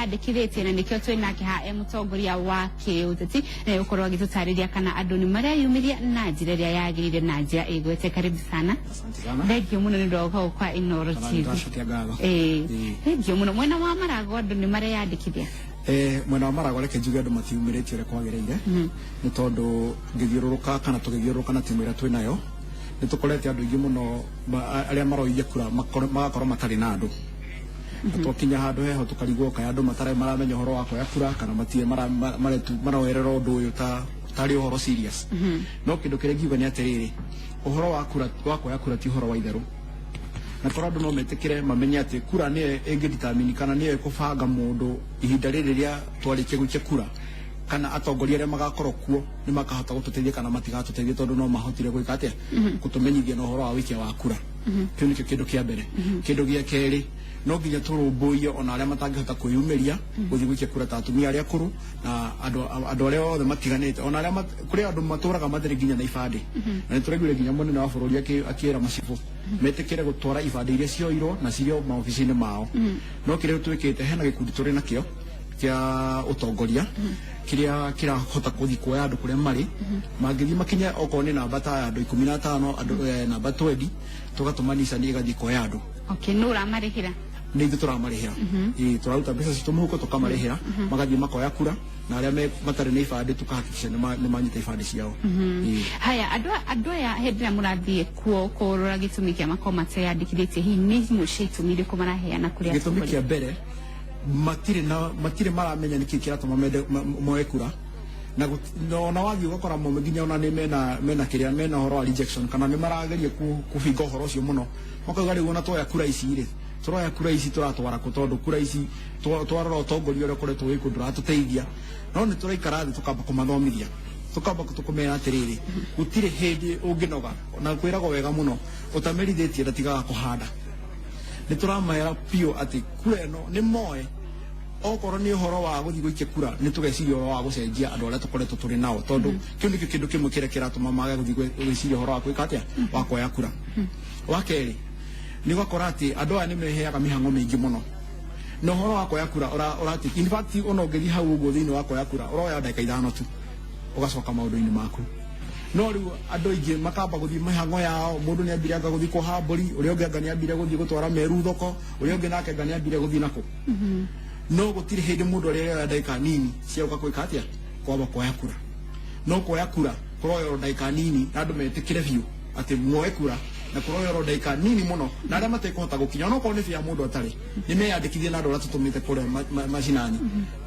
meyandĩkithĩtie, na nĩkĩo twĩ nake haha e mũtongoria wa kĩũteti na gũkorwo agĩtũtarĩria kana andũ nĩ mareyumĩria na njĩra ĩrĩa yagĩrĩire na njĩra ĩgwete. Karibu sana. Asante sana. Thengiũ mũno nĩ ũndũ wa gũka kwa Inooro Kana TV. nĩndĩracokia ngatho. Ĩĩ. Ĩĩ. Thengiũ mũno. Mwena wa Marago andũ nĩ mareyandĩkithia? Mwena wa Marago, reke njuge andũ matiumĩrĩtie ũrĩa kwagĩrĩire, nĩ tondũ ngĩthiũrũrũka kana tũgĩthiũrũrũka na timu ĩrĩa twĩ nayo, nĩ tũkorete andũ aingĩ mũno arĩa maroirie kura magakorwo matarĩ na andũ, na twakinya handũ heho tũkarigwo kaĩ andũ matarĩ maramenya ũhoro wa kuoya kura kana matirĩ maroerera ũndũ ũyũ ta tarĩ ũhoro serious. No kĩndũ kĩrĩa ngiuga nĩ atĩrĩrĩ, ũhoro wa kura, wa kuoya kura, ti ũhoro wa itherũ, na korwo andũ no metĩkĩre mamenye atĩ kura nĩyo ĩngĩdetermine kana nĩyo ĩkũbanga mũndũ ihinda rĩrĩ rĩa twarĩkia gũikia kura, kana atongoria arĩa magakorwo kuo nĩ makahota gũtũteithia kana matigatũteithia, tondũ no mahotire gwĩka atĩa, gũtũmenyithia na ũhoro wa wĩikia wa kura. Kĩu nĩkĩo kĩndũ kĩa mbere. Kĩndũ gĩa kerĩ, no nginya tũrũmbũiye ona arĩa matangĩhota kwĩyumĩria gũthiĩ gũikia kura, ta atumia arĩa akũrũ na andũ arĩa othe matiganĩte, ona arĩa kũrĩ andũ matũraga matarĩ nginya na ibandĩ. Na nĩ tũraiguire nginya mũnene wa bũrũri akĩra macibũ metĩkĩre gũtwara ibandĩ iria cioirwo na cirio maobici-inĩ mao. No kĩrĩa twĩkĩte, hena gĩkundi tũrĩ nakĩo kĩa ũtongoria kĩrĩa kĩrahota kũthiĩ kuoya andũ kũrĩa marĩ, mangĩthiĩ makinye okorwo nĩ namba ta ya andũ 15, andũ namba 20, tũgatũma Nissan ĩgathiĩ kuoya andũ. Okay, nũ ũramarĩhĩra? Nĩ ithuĩ tũramarĩhĩra. Ĩĩ, tũraruta mbeca citũ mũhuko tũkamarĩhĩra, magathiĩ makoya kura, na arĩa matarĩ na ibandĩ tũkahakikisha nĩ manyita ibandĩ ciao. Ĩĩ. Haya, andũ aya hĩndĩ ĩrĩa mũrathiĩ kuo kũrora gĩtũmi kĩa makorwo mateyandĩkithĩtie, hihi nĩ imwe cia itũmi irĩkũ maraheana kũrĩ Gĩtũmi atongoria? kĩa mbere, matirĩ na matirĩ maramenya nĩkĩ kĩratũma mende moe kura, na ona wathiĩ ũgakora mo nginya ona nĩ mena kĩrĩa, mena ũhoro wa rejection, kana nĩ marageria kũbinga ũhoro ũcio mũno, makauga rĩu ona tuoya kura ici rĩ, tũroya kura ici tũratwara kũ? Tondũ kura ici twarora ũtongoria ũrĩa ũkoretwo wĩkuo ndũratũteithia. No nĩ tũraikara thĩ tũkamba kũmathomithia, tũkamba tũkũmera atĩrĩrĩ, gũtirĩ hĩndĩ ũngĩnoga, na kwĩragwo wega mũno, ũtamerithĩtie ndatigaga kũhanda. Nĩ tũramera biũ atĩ kura ĩno nĩ moe, okorwo nĩ ũhoro wa gũthiĩ gũikia kura, nĩ tũgeciria ũhoro wa gũcenjia andũ arĩa tũkoretwo tũrĩ nao, tondũ kĩu nĩkĩo kĩndũ kĩmwe kĩrĩa kĩratũma mage gũthiĩ gwĩciria ũhoro wa gwĩka atĩa, wa kuoya kura. Wa kerĩ, nĩ ũgakora atĩ andũ aya nĩ meheaga mĩhang'o mĩingĩ mũno na ũhoro wa kuoya kura ũrati, in fact, ona ũngĩthiĩ hau ũguo thĩinĩ wa kuoya kura ũroya ndagĩka 5 tu, ũgacoka maũndũ-inĩ maku. No rĩu andũ aingĩ makamba gũthiĩ mĩhang'o yao. Mũndũ nĩ ambire anga gũthiĩ kuoha mbũri, ũrĩa ũngĩ anga nĩ ambire gũthiĩ gũtwara meru thoko, ũrĩa ũngĩ nake anga nĩ ambire gũthiĩ nakũ. No gũtirĩ hĩndĩ mũndũ arĩa arĩoya ndagĩka nini cia gũka gwĩka atĩa, kwamba kuoya kura. No kuoya kura kũroywo ndagĩka nini na andũ metĩkĩre biũ atĩ muoe kura, na kũroywo ndagĩka nini mũno, na arĩa matekũhota gũkinya, onokorwo nĩ bĩa mũndũ atarĩ, nĩ meyandĩkithie, na andũ arĩa tũtũmĩte kũrĩa macinani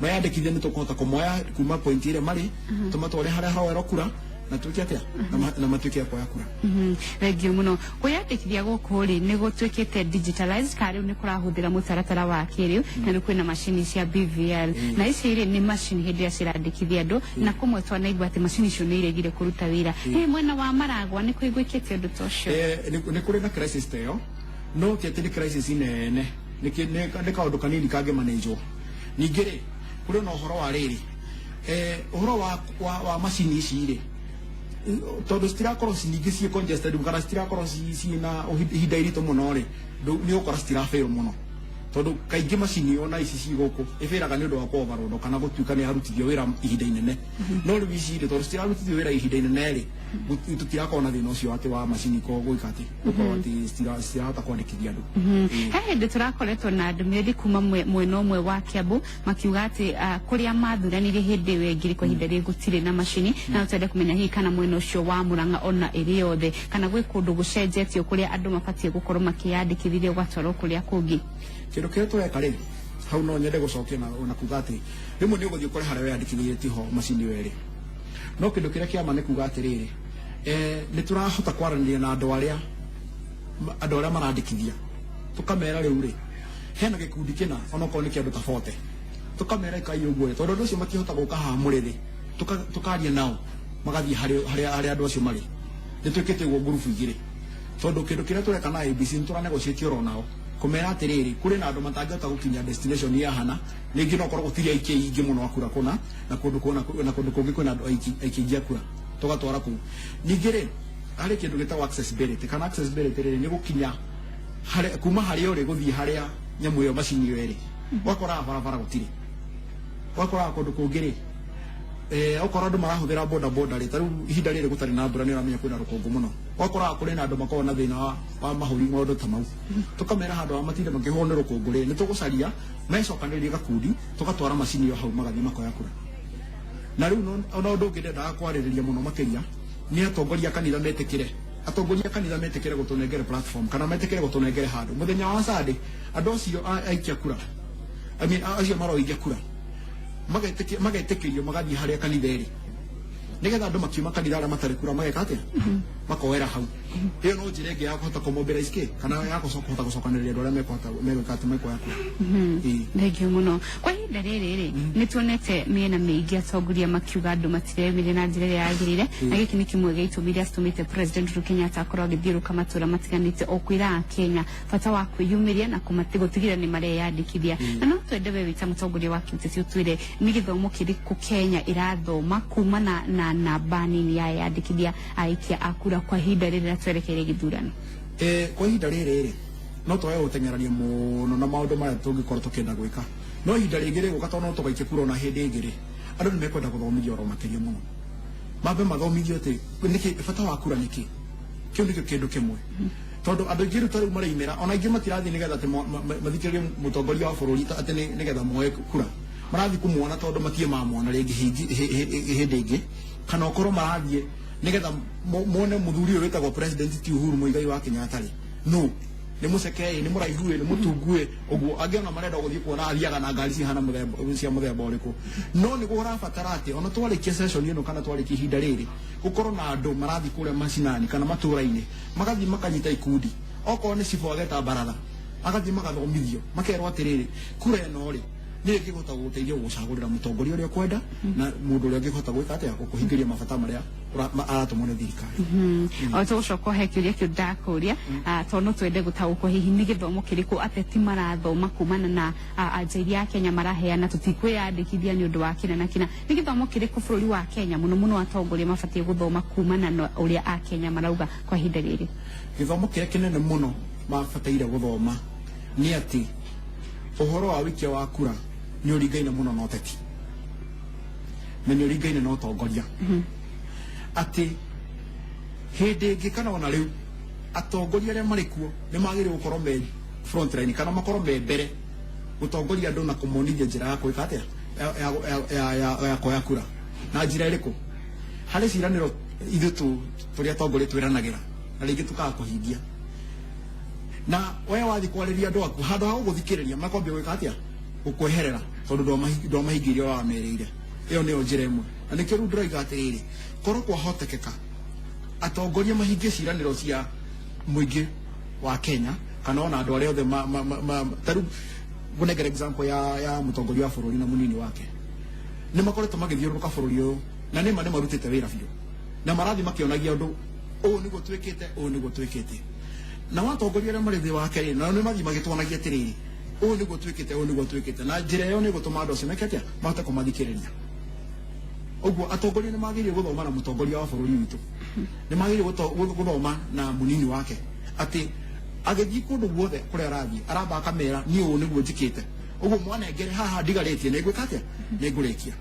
meyandĩkithie, nĩ tũkũhota kũmoya kuma point ĩrĩa marĩ, tũmatware harĩa haroerwo kura, na tuĩke atĩa, na matuĩke a kuoya kura. Thengiũ mũno. Kwĩyandĩkithia gũkũ rĩ, nĩ gũtuĩkĩte digitalized kana rĩu nĩ kũrahũthĩra mũtaratara wa kĩrĩu, na nĩ kwĩna macini cia BVL, na ici rĩ, nĩ macini hĩndĩ ĩrĩa cirandĩkithia andũ, na kũmwe twanaigua atĩ macini icio nĩ iregire kũruta wĩra. Hihi mwena wa Maragwa nĩ kũiguĩkĩte ũndũ ta ũcio? Nĩ kũrĩ na crisis ta ĩyo, no ti atĩ nĩ crisis nene, nĩ kaũndũ kanini kangĩmanĩnjwo. Ningĩ rĩ, kũrĩ na ũhoro wa rĩrĩ, ũhoro wa macini ici rĩ, tondũ citirakorwo ningĩ ciĩ congested kana citirakorwo ciĩna ihinda iritũ mũno rĩ, nĩ ũgũkora citirafail mũno, tondũ kaingĩ macini ona ici ci gũkũ ĩbĩraga nĩ ũndũ wa kũ overload kana gũtuĩka nĩ yarutithio wĩra ihinda inene. No rĩu ici rĩ, tondũ citirarutithio wĩra ihinda inene rĩ, tũtirakorwo na thĩna ũcio atĩ wa macini ko gwĩka atĩ gũkorwo atĩ citirahota kwandĩkithia andũ. He hĩndĩ tũrakoretwo na ndũmĩrĩri kuma mwena ũmwe wa Kiambu makiuga atĩ kũrĩa mathuranire hĩndĩ ĩyo ĩngĩ kwa ihinda rĩrĩ gũtirĩ na macini, na twende kũmenya hihi kana mwena ũcio wa Murang'a ona ĩrĩ yothe kana gwĩ kũndũ gũcenjetio kũrĩa andũ mabatiĩ gũkorwo makĩyandĩkithĩria gũgatwarwo kũrĩa kũngĩ. Kĩndũ kĩrĩa tũreka rĩ, hau no nyende gũcokia na kuga atĩ rĩmwe nĩ ũgũthiĩ ũkore harĩa weyandĩkithĩrie tiho macini ĩyo ĩrĩ. No kĩndũ kĩrĩa kĩa ma nĩ kuga atĩrĩrĩ, nĩ tũrahota kwaranĩria na andũ arĩa marandĩkithia, tũkamera rĩu rĩ, hena gĩkundi kĩna, onokorwo nĩ kĩa andũ ta 40, tũkamera ĩkai ũguo rĩ, tondũ andũ acio matihota gũka haha mũrĩrĩ, tũkaria nao magathiĩ harĩa andũ acio marĩ. Nĩ twĩkĩte ũguo ngurubu igĩrĩ, tondũ kĩndũ kĩrĩa tũreka na ABC, nĩ tũranegotiate oro nao kũmera atĩrĩrĩ, kũrĩ na andũ matangĩhota gũkinya destination ya hana, rĩngĩ no korwo gũtirĩ aikia aingĩ mũno a kura kũna, na kũndũ kũna na kũndũ kũngĩ kwĩna andũ aingĩ aingĩ a kura, tũgatwara kũu. Ningĩ rĩ, harĩ kĩndũ gĩtagwo accessibility kana accessibility rĩ, nĩ gũkinya kuma harĩa ũrĩ gũthiĩ harĩa nyamũ ĩyo, macini ĩyo ĩrĩ, ũgakoraga barabara gũtirĩ. Ũgakoraga kũndũ kũngĩ rĩ, okorwo andũ marahũthĩra boda boda rĩ, ta rĩu ihinda rĩrĩ gũtarĩ na mbura nĩ ũramenya kwĩna rũkũngũ mũno, ũgakoraga kũrĩ na andũ makoragwo na thĩna wa mahũri, maũndũ ta mau. Tũkamera handũ ha matinde makĩhũrwo nĩ rũkũngũ rĩ, nĩ tũgũcaria mecokanĩrĩrie gakundi, tũgatwara macini ĩyo hau, magathiĩ makoya kura. Na rĩu ona ũndũ ũngĩ ndendaga kwarĩrĩria mũno makĩria nĩ atongoria a kanitha metĩkĩre, atongoria a kanitha metĩkĩre gũtũnengere platform kana metĩkĩre gũtũnengere handũ mũthenya wa Sunday, andũ acio aikia kura, I mean, acio maroikia kura magetĩkĩrio magathiĩ harĩa kanitha ĩrĩ, nĩgetha andũ makiuma kanitha arĩa matarĩ kura mageka atĩa? Makoera hau. Ĩyo no njĩra ĩngĩ ya kũhota kũmobilize kĩ kana ya kũhota gũcokanĩrĩria andũ arĩa mekũhota megwĩka atĩ mekuoya kura. Ĩĩ. Thengiũ mũno. Kwa ihinda rĩrĩ rĩ, nĩ tuonete mĩena mĩingĩ atongoria makiuga andũ matireyumĩria na njĩra ĩrĩa yagĩrĩire, na gĩkĩ nĩ kĩmwe gĩa itũmi iria citũmĩte President Uhuru Kenyatta akorwo agĩthiũrũrũka matũra matiganĩte o kwĩra Akenya bata wa kwĩyumĩria na gũtigĩrĩra nĩ mareyandĩkithia. Na no twende we wĩ ta mũtongoria wa kĩũteti ũtwĩre nĩ gĩthomo kĩrĩkũ Kenya ĩrathoma kumana na namba nini ya eyandĩkithia aikia a kura kwa ihinda rĩrĩ twerekeire gĩthurano. Kwa ihinda rĩrĩ rĩ, no twage gũteng'erania mũno na maũndũ marĩa tũngĩkorwo tũkĩenda gwĩka, no ihinda rĩngĩ rĩgũka, tondũ no tũgaikia kura ona hĩndĩ ĩngĩ rĩ, andũ nĩ mekwenda gũthomithio oro makĩria mũno, mambe mathomithio atĩ nĩkĩ bata wa kura, nĩkĩ kĩu nĩkĩo kĩndũ kĩmwe, tondũ andũ aingĩ rĩu ta rĩu mareimĩra, ona aingĩ matirathiĩ nĩgetha atĩ mathikĩrĩrie mũtongoria wa bũrũri atĩ nĩgetha moe kura. Marathiĩ kũmuona tondũ matirĩ mamwona rĩngĩ hĩndĩ ĩngĩ, kana okorwo marathiĩ nĩgetha mone mũthuri ũyũ wĩtagwo president ti Uhuru Muigai wa Kenyatta rĩ, no nĩ mũceke ĩ, nĩ mũraihu ĩ, nĩ mũtungu ĩ, ũguo angĩ ona marenda gũthiĩ kuona athiaga na ngari cihana mũthemba cia mũthemba ũrĩkũ. No nĩ kũrabatara atĩ ona twarĩkia session ĩno kana twarĩkia ihinda rĩrĩ, gũkorwo na andũ marathiĩ kũrĩa macinani kana matũra-inĩ, magathiĩ makanyita ikundi, okorwo nĩ cibũ ageta baratha, agathiĩ magathomithio, makerwo atĩrĩrĩ, kura ĩno rĩ, nĩ ĩngĩhota gũgũteithia gũcagũrĩra mũtongoria ũrĩa ũkwenda na mũndũ ũrĩa ũngĩhota gwĩka atĩa, gũkũhingĩria mabata marĩa aratũmwo nĩ thirikari. O tũgũcoka he kĩũria kĩu ndakũria, tondũ no twende gũtaũkwo hihi nĩ gĩthomo kĩrĩkũ ateti marathoma kumana na anja iria Akenya maraheana tũtikwĩyandĩkithia nĩ ũndũ wa kĩna na kĩna. Nĩ gĩthomo kĩrĩkũ bũrũri wa Kenya, mũno mũno atongoria, mabatiĩ gũthoma kumana na ũrĩa Akenya marauga kwa ihinda rĩrĩ? Gĩthomo kĩrĩa kĩnene mũno mabataire gũthoma nĩ atĩ ũhoro wa wĩikia wa kura nĩ ũringaine mũno na ũteti na nĩ ũringaine na ũtongoria, atĩ hĩndĩ ĩngĩ kana ona rĩu atongoria arĩa marĩ kuo nĩ magĩrĩirwo gũkorwo me front line kana makorwo me mbere gũtongoria andũ na kũmonithia njĩra ya gwĩka atĩa, ya kuoya kura. Na njĩra ĩrĩkũ? Harĩ ciĩranĩro ithuĩ tũrĩ atongoria twĩranagĩra na rĩngĩ tũkaga kũhingia, na we wathiĩ kwarĩria andũ aku, handũ ha gũgũthikĩrĩria makwambia gwĩka atĩa? Gũkweherera, tondũ ndwamahingĩirie ũrĩa wamerĩire. Ĩyo nĩyo njĩra ĩmwe, na nĩkĩo rĩu ndĩroiga atĩrĩrĩ, korwo kwahotekeka atongoria mahingie ciĩranĩro cia mũingĩ wa Kenya kana ona andũ arĩa othe ta rĩu ngũnengera example ya mũtongoria wa bũrũri na mũnini wake, nĩ makoretwo magĩthiũrũrũka bũrũri ũyũ na nĩma nĩ marutĩte wĩra biũ na marathiĩ makĩonagia ũndũ ũũ nĩguo twĩkĩte, ũũ nĩguo twĩkĩte. Na watongoria arĩa marĩ thĩ wake rĩ, nao nĩ mathiĩ magĩtuonagia atĩrĩrĩ, ũũ nĩguo twĩkĩte, ũũ nĩguo twĩkĩte. Na njĩra ĩyo nĩ ĩgũtũma andũ acio meke atĩa? Mahote kũmathikĩrĩria. Ũguo atongoria nĩ magĩrĩire gũthoma na mũtongoria wa bũrũri witũ, nĩ magĩrĩire gũthoma na mũnini wake, atĩ agĩthiĩ kũndũ guothe kũrĩa arathiĩ aramba akamera, niĩ ũũ nĩguo njĩkĩte, ũguo mwanengere haha ndigarĩtie nĩ ngwĩka atĩa? Nĩ ngũrĩkia.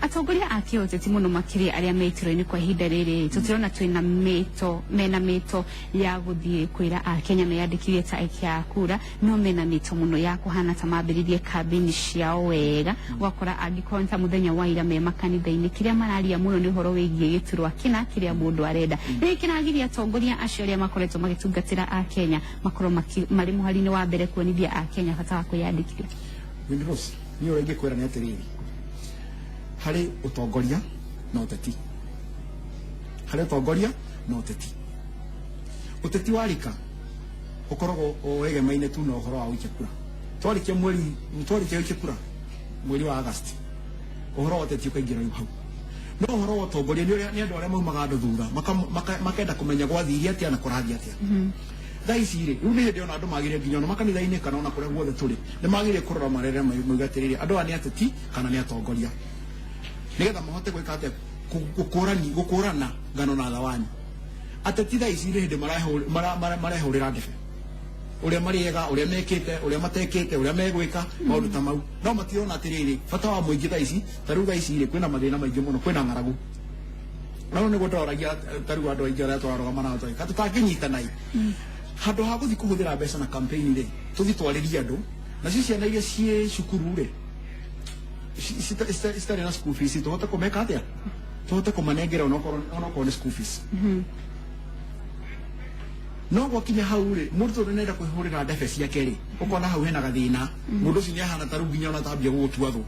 Atongoria a kĩũteti, mũno makĩria arĩa me iturwa-inĩ kwa ihinda rĩrĩ, tũtirona twĩna mĩto mena mĩto ya gũthiĩ kwĩra Akenya meyandĩkithie ta aikia a kura, no mena mĩto mũno ya kũhana ta mambĩrĩrie kambĩini ciao wega. Ũgakora angĩkorwo nĩ ta mũthenya wa ira me makanitha-inĩ, kĩrĩa mararia mũno nĩ ũhoro wĩgiĩ gĩturwa kĩna kĩrĩa mũndũ arenda. Nĩ kĩragiria atongoria acio arĩa makoretwo magĩtungatĩra Akenya makorwo marĩ mũhari-inĩ wa mbere kuonithia Akenya bata wa kwĩyandĩkithia? Windrose, niĩ ũrĩa ingĩkwĩra nĩ atĩrĩrĩ, harĩ ũtongoria na ũteti, harĩ ũtongoria na ũteti. Ũteti wa rika ũkoragwo wegemaine tu na ũhoro wa gũikia kura. Twarĩkia mweri, twarĩkia gũikia kura mweri wa August, ũhoro wa ũteti ũkaingĩra rĩu hau. No ũhoro wa ũtongoria nĩ ũrĩa nĩ andũ arĩa maumaga andũ thutha makenda kũmenya gwathirie atĩa na kũrathiĩ atĩa. Thaa ici rĩ, rĩu nĩ hĩndĩ ona andũ magĩrĩire nginya ona makanitha-inĩ kana ona kũrĩa guothe tũrĩ, nĩ magĩrĩire kũrora marere mauge atĩrĩrĩ, andũ aya nĩ ateti kana nĩ atongoria, nĩgetha mahote gwĩka atĩa? Gũkũrani gũkũrana ngano na thawani. Ateti thaa ici nĩ hĩndĩ marehũrĩra ndebe. Uria mariega, uria mekite, uria matekite, uria megwika, maundu ta mau. No matirona atiriri, bata wa muingi thaa ici, ta riu thaa ici ri kwina mathina maingi muno, kwina ng'aragu. No niguo ndoragia ta riu andu aingi aria twararũgama nao tũgĩka tũtangĩnyitanai handũ ha gũthiĩ kũhũthĩra mbeca na campaign rĩ, tũthiĩ twarĩrie andũ, nacio ciana iria ciĩ cukuru rĩ citarĩ na school fees, tũhote kũmeka atĩa, tũhote kũmanengera onokorwo nĩ school fees. No gwakinya hau rĩ, mũndũ tondũ nĩarenda kwĩhũrĩra ndebe ciake rĩ, ũkona hau hena gathĩna, mũndũ ũcio nĩahana ta rĩu nginya ona tambia gũgũtua thũ.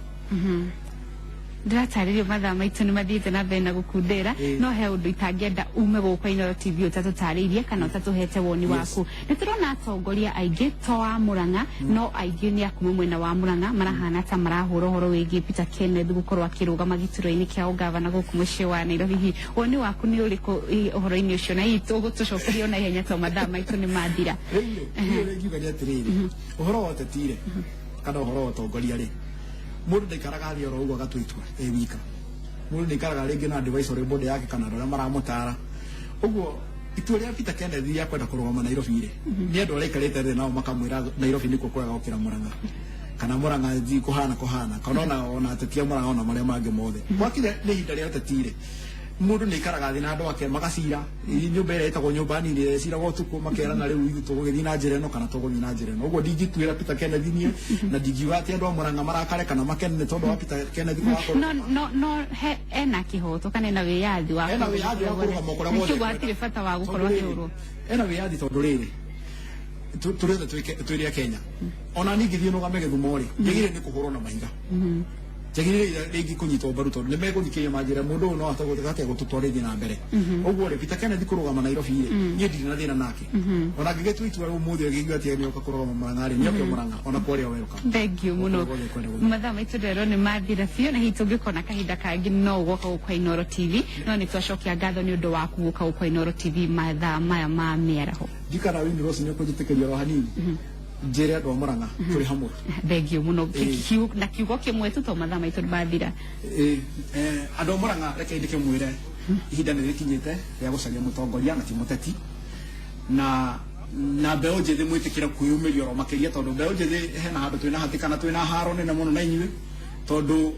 Ndĩratarĩrio mathaa maitũ nĩ mathiĩte na mbere na gũkundĩra. No he ũndũ itangĩenda ume gũkũ Inooro TV ũtatũtarĩirie kana ũtatũhete woni waku. Nĩ tũrona atongoria aingĩ to wa Murang'a, no aingĩ nĩ akuma mwena wa Murang'a marahana ta marahũra ũhoro wĩgiĩ Peter Kenneth gũkorwo akĩrũgama gĩturwa-inĩ kĩa ũgavana gũkũ mũciĩ wa Nairobi. Hihi woni waku nĩ ũrĩkũ ũhoro-inĩ ũcio? Na hihi tũgũtũcokeria ona ihenya to mathaa maitũ nĩ mathira. Rĩu rĩ, niĩ ũrĩa ingiuga nĩ atĩrĩrĩ, ũhoro wa ũteti rĩ, kana ũhoro wa ũtongoria rĩ, mũndũ ndaikaraga thĩ oro ũguo agatua itua e wika. Mũndũ nĩaikaraga rĩngĩ na advisory board yake kana andũ arĩa maramũtara. Ũguo itua rĩa Peter Kenneth rĩa kwenda kũrũgama Nairobi rĩ, nĩ andũ arĩa aikarĩte thĩ nao makamwĩra Nairobi nĩkuo kwega gũkĩra Murang'a, kana Murang'a thi kũhana kũhana, kana ona ateti a Murang'a ona marĩa mangĩ mothe. Gwakinya nĩ ihinda rĩa ũteti rĩ, mũndũ nĩ aikaraga thĩ na andũ ake magacira nyũmba ĩrĩa ĩtagwo nyũmba nini ĩrĩa ĩciragwo ũtukũ, makerana rĩu ithuĩ tũgũgĩthiĩ na njĩra ĩno kana tũgũthiĩ na njĩra ĩno. Ũguo ndingĩtuĩra Peter Kenneth niĩ, na ndingiuga atĩ andũ a Murang'a marakare kana makene nĩ tondũ wa Peter Kenneth gũgakorwo No he ena kĩhoto kana ena wĩyathi wa Ena wĩyathi wa kũrũgama kũrĩa guothe Nĩkĩo hatirĩ bata wa gũkorwo Tondũ rĩrĩ, akĩhũrwo. Ena wĩyathi tondũ rĩrĩ, tũrĩ othe twĩrĩ a Kenya. Ona niĩ ingĩthiĩ nũgame Gĩthumo rĩ, njagĩrĩire nĩ kũhũrwo na mahiga, njagĩrĩire rĩngĩ kũnyitwo mbaru tondũ nĩ megũthikĩrĩria manjĩra mũndũ ũyũ no ahote gũthiĩ gũtũtwarithia na mbere. Ũguo rĩ, Peter Kenneth kũrũgama Nairobi rĩ, niĩ ndirĩ na thĩna nake. Ona angĩgĩtua itua rĩu ũmũthĩ agĩigua atĩ nĩoka kũrũgama Murang'a rĩ, nĩoke Murang'a ona kwarĩa welcome. Thank you muno. Guothe kwenda gũthiĩ. Mathaa maitũ ndero nĩ mathira biũ, na hihi tũngĩkona kahinda kangĩ no ũgoka gũkũ Inooro TV, no nĩ twacokia ngatho nĩ ũndũ waku gũka gũkũ Inooro TV mathaa maya ma mĩaraho. Ndikana Winnie Rose nĩ ũkũnjĩtĩkĩria oro hanini njĩre andũ a Murang'a tũrĩ hamwe. Thank you muno. Na kiugo kĩmwe tu to mathaa maitũ nĩ mathira. Andũ a Murang'a, reke ndĩkĩmwĩre ihinda nĩ rĩkinyĩte rĩa gũcaria mũtongoria na ti mũteti, na mbeũ njĩthĩ mwĩtĩkĩre kwĩyumĩria oro makĩria, tondũ mbeũ njĩthĩ hena handũ twĩna hatĩka na twĩna haro nene mũno na inyuĩ, tondũ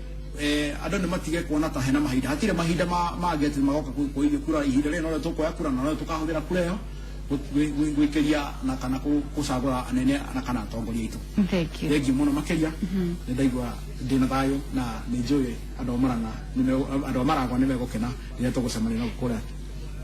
andũ nĩ matige kuona ta hena mahinda. Hatirĩ mahinda mangĩ atĩ magoka kũithio kura. Ihinda rĩrĩ norĩo tũkuoya kura na norĩo tũkahũthĩra kura ĩyo gwĩkĩria na kana gũcagũra anene na kana atongoria aitũ. Thank you. Thengiũ mũno makĩria. Nĩ ndaigua ndĩna thayũ na nĩ njũĩ andũ a Murang'a andũ a Maragwa nĩ megũkena rĩrĩa tũgũcemania nao kũrĩa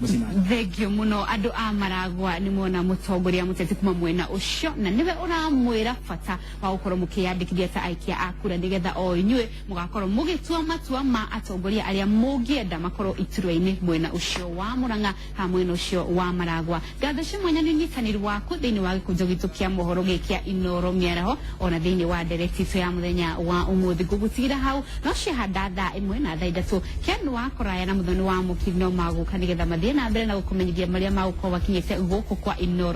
mũcinani. Thank you muno. Andũ a Maragwa nĩ mona mũtongoria mũteti kuma mwena ũcio, na nĩwe ũramwĩra bata wa gũkorwo mũkĩyandĩkithia ta aikia a kura, nĩgetha o inyuĩ mũgakorwo mũgĩtua matua ma atongoria arĩa mũngĩenda makorwo iturwa-inĩ mwena ũcio wa Murang'a kana mwena ũcio wa Maragwa. Ngatho cia mwanya nĩ ũnyitanĩri waku thĩinĩ wa gĩkũnjo gitũ kĩa mohoro gĩkĩ kĩa Inooro mĩaraho, ona thĩinĩ wa ndereti itũ ya mũthenya wa ũmũthĩ. Ngũgũtigĩra hau, no ciahanda thaa 1 na thaa 3 Ken wa kũraya na Mũthoni wa Mũkiri no magũka nĩgetha mathiĩ na mbere na gũkũmenyithia marĩa magũkorwo makinyĩte gũkũ kwa Inooro.